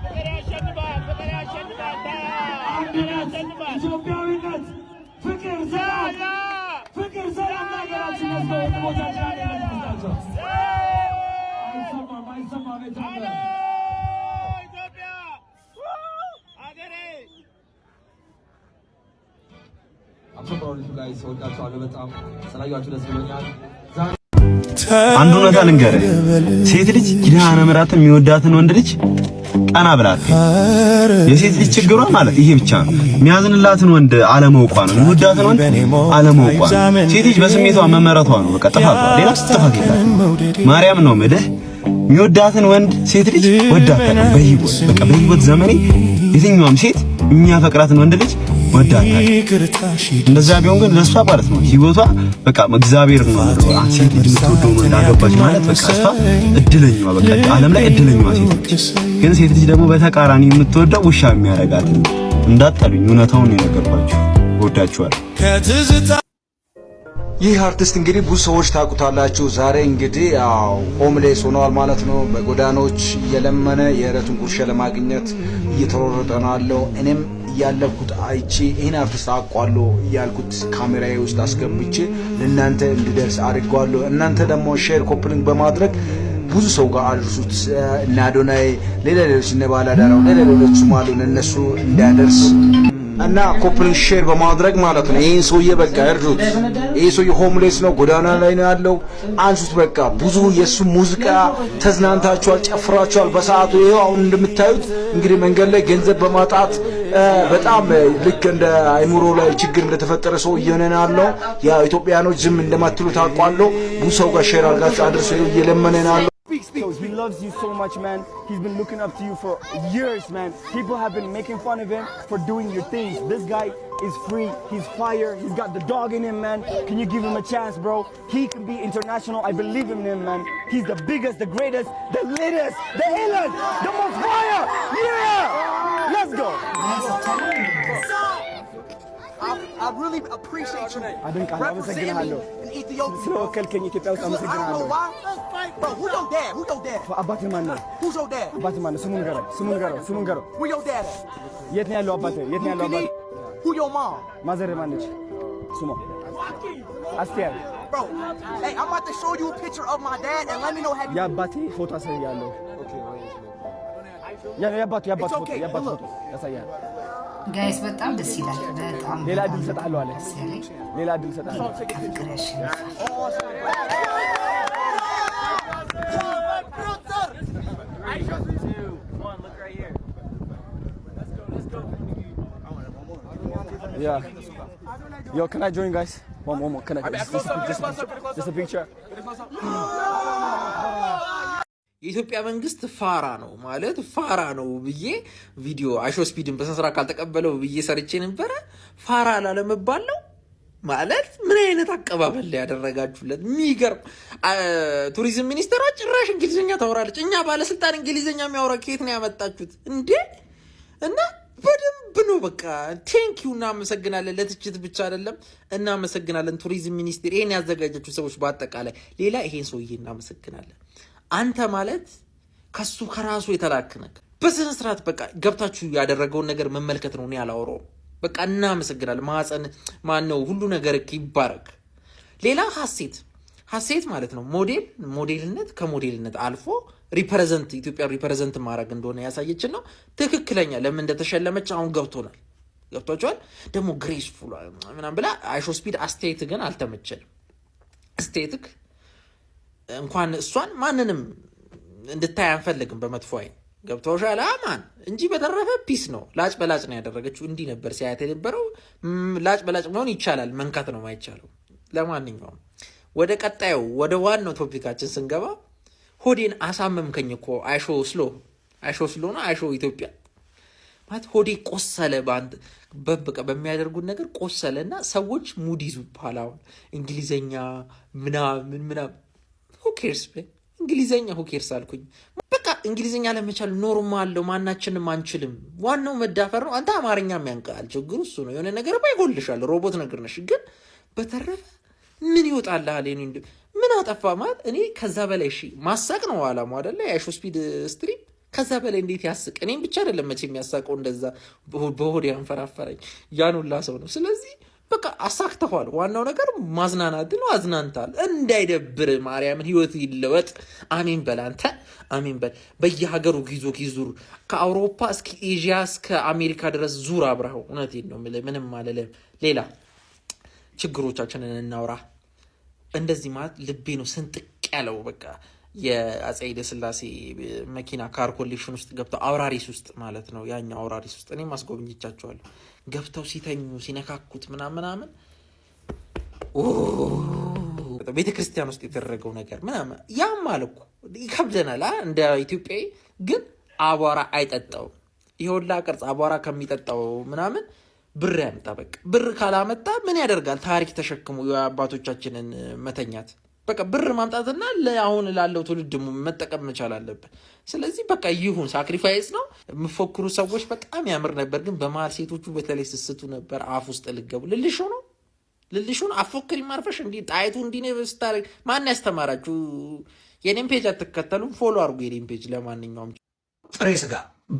ፍቅር ያሸንፋል። ፍቅር ያሸንፋል። አንድነት፣ ኢትዮጵያዊነት፣ ፍቅር፣ ሰላም፣ ፍቅር፣ ሰላም ለሀገራችን። ለሰው ወንድሞቻችን አንድነት ይስጣቸው። አይሰማም፣ አይሰማም። የታለ ኢትዮጵያ ሀገሬ። I'm so proud of you guys። እወዳችኋለሁ በጣም፣ ስላያችሁ ደስ ብሎኛል። ዛሬ አንድ እውነታ ልንገርህ፣ ሴት ልጅ ኪዳነ ምሕረትን የሚወዳትን ወንድ ልጅ ቀና ብላ አትይም። የሴት ልጅ ችግሯ ማለት ይሄ ብቻ ነው። የሚያዝንላትን ወንድ አለማወቋ ነው። የሚወዳትን ወንድ አለማወቋ ነው። ሴት ልጅ በስሜቷ መመረቷ ነው በቃ ጥፋቷ። ሌላ ጥፋት የላትም። ማርያም ነው የምልህ፣ የሚወዳትን ወንድ ሴት ልጅ ወዳ አታውቅም። በህይወት በቃ በህይወት ዘመኔ የትኛውም ሴት የሚያፈቅራትን ወንድ ልጅ ወዳ አታውቅም። እንደዛ ቢሆን ግን ለእሷ ማለት ነው ህይወቷ በቃ እግዚአብሔር ነው የምለው። ሴት ልጅ የምትወደውን ወንድ አገባች ማለት በቃ እሷ እድለኛዋ፣ በቃ ዓለም ላይ እድለኛዋ ሴት ነች። ግን ሴት ልጅ ደግሞ በተቃራኒ የምትወደው ውሻ የሚያረጋትን፣ እንዳጠሉኝ እውነታውን ነው የነገርኳችሁ። እወዳችኋለሁ። ይህ አርቲስት እንግዲህ ብዙ ሰዎች ታውቁታላችሁ። ዛሬ እንግዲህ ያው homeless ሆነዋል ማለት ነው። በጎዳናዎች እየለመነ የዕለቱን ጉርሻ ለማግኘት እየተሯሯጠ ነው ያለው። እኔም እያለፍኩት አይቼ ይህን አርቲስት አውቀዋለሁ እያልኩት ካሜራዬ ውስጥ አስገብቼ ለእናንተ እንዲደርስ አድርገዋለሁ። እናንተ ደግሞ share፣ copy link በማድረግ ብዙ ሰው ጋር አድርሱት። እነ አዶናይ፣ ሌላ ሌሎች፣ እነ ባላዳራው፣ ሌላ ሌሎችም አሉ፣ እነሱ እንዳያደርስ እና copy link share በማድረግ ማለት ነው። ይህን ሰውዬ በቃ እርዱት። ይህ ሰውዬ homeless ነው፣ ጎዳና ላይ ነው ያለው። አንሱት በቃ። ብዙ የእሱ ሙዚቃ ተዝናንታችኋል፣ ጨፍራችኋል በሰዓቱ። ይኸው አሁን እንደምታዩት እንግዲህ መንገድ ላይ ገንዘብ በማጣት በጣም ልክ እንደ አይምሮ ላይ ችግር እንደተፈጠረ ሰው እየሆነ ነው ያለው። ያው ኢትዮጵያኖች ዝም እንደማትሉ ታውቃለሁ። ብዙ ሰው ጋር share አድርጋችሁ አድርሶ እየለመነ ነው ያለው። He loves you so much, man. He's been looking up to you for years, man. People have been making fun of him for doing your things. This guy is free. He's fire. He's got the dog in him, man. Can you give him a chance, bro? He can be international. I believe in him, man. He's the biggest, the greatest, the latest, the illest, the most fire. Yeah! Let's go. I really appreciate you አደንቃለሁ፣ አመሰግናለሁ። representing me in Ethiopia. ስለወከልከኝ ኢትዮጵያ ውስጥ I don't know አመሰግናለሁ። why. Bro, who your dad? Who your dad? አባትህ ማን ነው? Who's your dad? አባትህ ማን ነው? ስሙን ንገረው፣ ስሙን ንገረው፣ ስሙን ንገረው። Where your dad at? የት ነው ያለው አባትህ? የት ነው ያለው አባትህ? Who your mom? ማዘርህ ማን ነች? ስሟ አስቴር። Bro, hey, I'm about to show you a picture of my dad and let me know have you የአባቴ ፎቶ አሳያለሁ። የአባቱ ፎቶ፣ የአባቱ ፎቶ ያሳያል። Guys፣ በጣም ደስ ይላል። በጣም ሌላ በጣም እድል እሰጥሃለሁ አለ። ደስ ያለኝ ሌላ እድል እሰጥሃለሁ። ፍቅር ያሸንፋል። One, look right here. Let's go, let's go. Yeah. Yo, can I join, guys? One, one more. Can I? Just a picture. Just a picture. የኢትዮጵያ መንግስት ፋራ ነው ማለት ፋራ ነው ብዬ ቪዲዮ አይሾ ስፒድን በስነስርዓት ካልተቀበለው ብዬ ሰርቼ ነበረ። ፋራ ላለመባል ነው ማለት ምን አይነት አቀባበል ያደረጋችሁለት? የሚገርም። ቱሪዝም ሚኒስትሯ ጭራሽ እንግሊዝኛ ታወራለች። እኛ ባለስልጣን እንግሊዝኛ የሚያወራ ከየት ነው ያመጣችሁት እንዴ? እና በደንብ ነው በቃ thank you፣ እናመሰግናለን። ለትችት ብቻ አይደለም፣ እናመሰግናለን። ቱሪዝም ሚኒስቴር፣ ይሄን ያዘጋጃችሁ ሰዎች በአጠቃላይ፣ ሌላ ይሄን ሰውዬ እናመሰግናለን። አንተ ማለት ከሱ ከራሱ የተላክነክ በስነ ስርዓት በቃ ገብታችሁ ያደረገውን ነገር መመልከት ነው። እኔ አላወራውም። በቃ እናመሰግናለን። ማህፀን ማን ነው፣ ሁሉ ነገር ይባረክ። ሌላ ሀሴት፣ ሀሴት ማለት ነው ሞዴል፣ ሞዴልነት ከሞዴልነት አልፎ represent፣ ኢትዮጵያ represent ማድረግ እንደሆነ ያሳየችን ነው። ትክክለኛ ለምን እንደተሸለመች አሁን ገብቶናል። ገብቷቸዋል። ደግሞ graceful ምናምን ብላ አይሾ ስፒድ አስተያየት ግን አልተመቸንም። አስተያየትክ እንኳን እሷን ማንንም እንድታይ አንፈልግም በመጥፎ አይን፣ ገብቶሻል አማን እንጂ በተረፈ peace ነው። ላጭ በላጭ ነው ያደረገችው። እንዲህ ነበር ሲያየት የነበረው። ላጭ በላጭ መሆን ይቻላል፣ መንካት ነው ማይቻለው። ለማንኛውም ወደ ቀጣዩ ወደ ዋናው topic ኣችን ስንገባ ሆዴን አሳመምከኝ እኮ አይሾ ስሎ፣ አይሾ ስሎ ነው፣ አይሾ ኢትዮጵያ ማለት ሆዴ ቆሰለ። በቃ በሚያደርጉት ነገር ቆሰለ እና ሰዎች ሙድ ይዙብሃል። አሁን እንግሊዘኛ ምናምን ምናምን፣ who cares እንግሊዘኛ፣ who cares አልኩኝ። በቃ እንግሊዝኛ ለመቻል normal ነው። ማናችንም አንችልም። ዋናው መዳፈር ነው። አንተ አማርኛም ያንቃል። ችግሩ እሱ ነው። የሆነ ነገር ይጎልሻል። ሮቦት ነገር ነሽ። ግን በተረፈ ምን ይወጣልሃል? ምን አጠፋ ማለት እኔ ከዛ በላይ እሺ ማሳቅ ነው አላማው አይደለ? የአይሾ ስፒድ stream ከዛ በላይ እንዴት ያስቅ? እኔም ብቻ አይደለም መቼ የሚያሳቀው፣ እንደዛ በሆድ ያንፈራፈረኝ ያን ሁላ ሰው ነው። ስለዚህ በቃ አሳክተኋል። ዋናው ነገር ማዝናናት ነው። አዝናንታል። እንዳይደብር ማርያምን ህይወት ይለወጥ። አሜን በል አንተ፣ አሜን በል። በየሀገሩ ጊዞ ጊዙር ከአውሮፓ እስከ ኤዥያ እስከ አሜሪካ ድረስ ዙር አብረኸው። እውነቴን ነው የምልህ፣ ምንም አልልህም። ሌላ ችግሮቻችንን እናውራ። እንደዚህ ማለት ልቤ ነው ስንጥቅ ያለው። በቃ የአፄ ኃይለ ሥላሴ መኪና car collection ውስጥ ገብተው፣ አውራሪስ ውስጥ ማለት ነው። ያኛው አውራሪስ ውስጥ እኔም አስጎብኝቻቸዋለሁ። ገብተው ሲተኙ ሲነካኩት ምናምን ምናምን፣ ቤተ ክርስቲያን ውስጥ የተደረገው ነገር ምናምን ያም አልኩ፣ ይከብደናል እንደ ኢትዮጵያዊ። ግን አቧራ አይጠጣውም። ይሄውላ ቅርጽ አቧራ ከሚጠጣው ምናምን ብር ያምጣ። በቃ ብር ካላመጣ ምን ያደርጋል? ታሪክ ተሸክሞ የአባቶቻችንን መተኛት፣ በቃ ብር ማምጣትና አሁን ላለው ትውልድ መጠቀም መቻል አለብን። ስለዚህ በቃ ይሁን፣ sacrifice ነው። የምፎክሩ ሰዎች በጣም ያምር ነበር፣ ግን በመሀል ሴቶቹ በተለይ ስስቱ ነበር። አፍ ውስጥ ልገቡ ልልሹ ነው ልልሹን አፎክሪ ማርፈሽ እንዲህ ጣይቱ እንዲህ ነው ስታደርግ ማን ያስተማራችሁ? የኔም page አትከተሉም? Follow አድርጉ የኔም page። ለማንኛውም ጥሬ ስጋ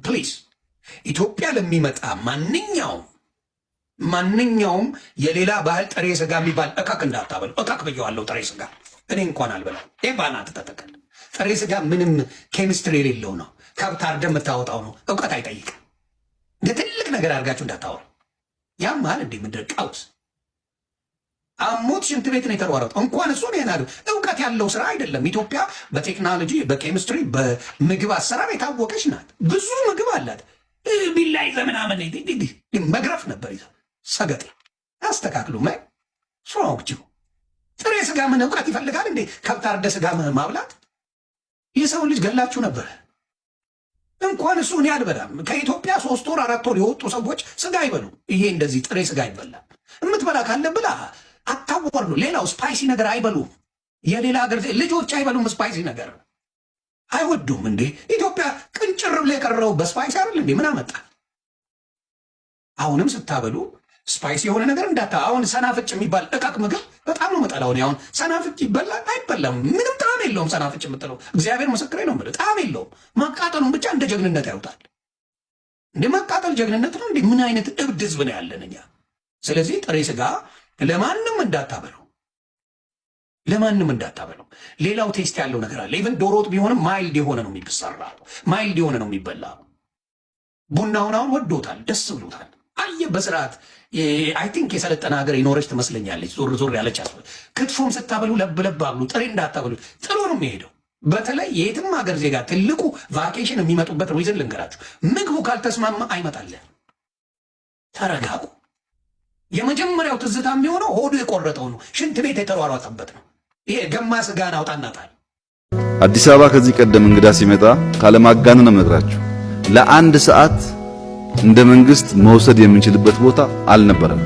please፣ ኢትዮጵያ ለሚመጣ ማንኛውም የሌላ ባህል ጥሬ ስጋ የሚባል እከክ እንዳታበሉ። እከክ ብየዋለሁ። ጥሬ ስጋ እኔ እንኳን አልበላም። ይህ ባናት ተተከል። ጥሬ ስጋ ምንም ኬሚስትሪ የሌለው ነው። ከብት አርደህ የምታወጣው ነው። እውቀት አይጠይቅም። እንደ ትልቅ ነገር አድርጋችሁ እንዳታወሩ። ያም መሀል እንዲህ ምድር ቀውስ አሞት ሽንት ቤት ነው የተሯሯጠው። እንኳን እሱን ይሄን እውቀት ያለው ስራ አይደለም። ኢትዮጵያ በቴክኖሎጂ፣ በኬሚስትሪ፣ በምግብ አሰራር የታወቀች ናት። ብዙ ምግብ አላት። ቢላ ይዘህ ምናምን መግረፍ ነበር ይዘህ ሰገጤ አስተካክሉ። ማይ ሶክቹ ጥሬ ስጋ ምን እውቀት ይፈልጋል እንዴ? ከብት አርደ ስጋ ማብላት የሰውን ልጅ ገላችሁ ነበር። እንኳን እሱ እኔ አልበላም። ከኢትዮጵያ 3 ወር 4 ወር የወጡ ሰዎች ስጋ አይበሉ። ይሄ እንደዚህ ጥሬ ስጋ አይበላም። የምትበላ ካለ ብላ፣ አታወርዱ። ሌላው spicy ነገር አይበሉም። የሌላ ሀገር ልጆች አይበሉም። Spicy ነገር አይወዱም። እንዴ ኢትዮጵያ ቅንጭር ብሎ የቀረው በ spicy አይደል እንዴ? ምን አመጣ? አሁንም ስታበሉ spicy የሆነ ነገር እንዳታ። አሁን ሰናፍጭ የሚባል እቃቅ ምግብ በጣም ነው የምጠላው። እኔ አሁን ሰናፍጭ ይበላል አይበላም፣ ምንም ጣዕም የለውም። ሰናፍጭ የምትለው እግዚአብሔር ምስክሬ ነው የምልህ ጣዕም የለውም። ማቃጠሉን ብቻ እንደ ጀግንነት ያዩታል። እንደ ማቃጠል ጀግንነት ነው እንዴ? ምን አይነት እብድ ህዝብ ነው ያለን እኛ? ስለዚህ ጥሬ ስጋ ለማንም እንዳታበሉ፣ ለማንም እንዳታበሉ። ሌላው taste ያለው ነገር አለ። Even ዶሮ ወጥ ቢሆንም mild የሆነ ነው የሚሰራ፣ mild የሆነ ነው የሚበላ። ቡናውን አሁን ወዶታል፣ ደስ ብሎታል። አየ በስርዓት I think የሰለጠነ ሀገር የኖረች ትመስለኛለች። ዞር ዞር ያለች አስ ክትፎም ስታበሉ ለብ ለብ አብሉ፣ ጥሬ እንዳታበሉ። ጥሎ ነው የሚሄደው። በተለይ የትም ሀገር ዜጋ ትልቁ vacation የሚመጡበት reason ልንገራችሁ፣ ምግቡ ካልተስማማ አይመጣልህ። ተረጋጉ። የመጀመሪያው ትዝታ የሚሆነው ሆዱ የቆረጠው ነው፣ ሽንት ቤት የተሯሯጠበት ነው። ይሄ ገማ ስጋን አውጣና ጣል። አዲስ አበባ ከዚህ ቀደም እንግዳ ሲመጣ ካለማጋነን ነው የምነግራችሁ፣ ለአንድ ሰዓት እንደ መንግስት መውሰድ የምንችልበት ቦታ አልነበረም።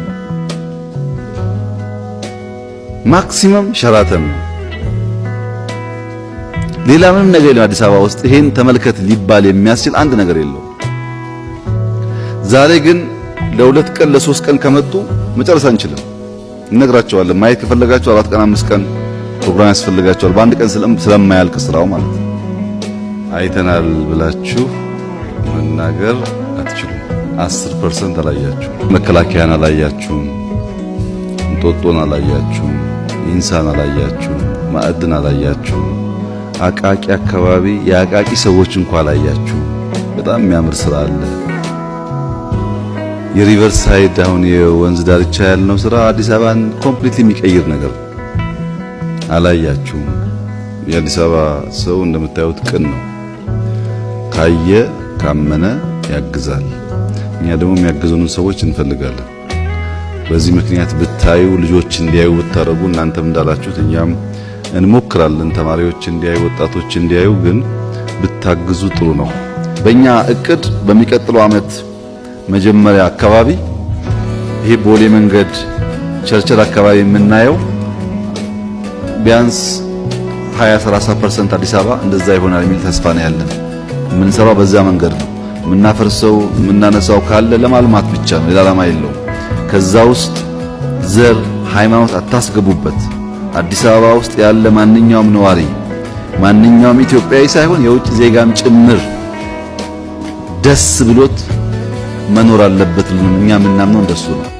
Maximum ሸራተን ነው። ሌላ ምንም ነገር የለም። አዲስ አበባ ውስጥ ይሄን ተመልከት ሊባል የሚያስችል አንድ ነገር የለውም። ዛሬ ግን ለ2 ቀን ለ3 ቀን ከመጡ መጨረስ አንችልም። እነግራቸዋለን። ማየት ከፈለጋችሁ 4 ቀን 5 ቀን ፕሮግራም ያስፈልጋቸዋል። በአንድ ቀን ስለማያልቅ ስራው ማለት ነው። አይተናል ብላችሁ መናገር አትችሉም። 10% አላያችሁም። መከላከያን አላያችሁም። እንጦጦን አላያችሁም። ኢንሳን አላያችሁም። ማዕድን አላያችሁም። አቃቂ አካባቢ የአቃቂ ሰዎች እንኳ አላያችሁም። በጣም የሚያምር ስራ አለ። የ river side አሁን የወንዝ ዳርቻ ያልነው ስራ አዲስ አበባን completely የሚቀይር ነገር ነው። አላያችሁም። የአዲስ አበባ ሰው እንደምታዩት ቅን ነው። ካየ ካመነ ያግዛል። እኛ ደግሞ የሚያግዙንን ሰዎች እንፈልጋለን። በዚህ ምክንያት ብታዩ፣ ልጆች እንዲያዩ ብታደርጉ፣ እናንተም እንዳላችሁት እኛም እንሞክራለን። ተማሪዎች እንዲያዩ፣ ወጣቶች እንዲያዩ ግን ብታግዙ ጥሩ ነው። በእኛ እቅድ በሚቀጥለው ዓመት መጀመሪያ አካባቢ ይሄ ቦሌ መንገድ ቸርችል አካባቢ የምናየው ቢያንስ 20 30% አዲስ አበባ እንደዛ ይሆናል የሚል ተስፋ ነው ያለን። የምንሰራው በዛ መንገድ ነው። የምናፈርሰው የምናነሳው ካለ ለማልማት ብቻ ነው፣ ሌላ ዓላማ የለውም። ከዛ ውስጥ ዘር፣ ሃይማኖት አታስገቡበት። አዲስ አበባ ውስጥ ያለ ማንኛውም ነዋሪ፣ ማንኛውም ኢትዮጵያዊ ሳይሆን የውጭ ዜጋም ጭምር ደስ ብሎት መኖር አለበት። እኛ የምናምነው እንደሱ ነው።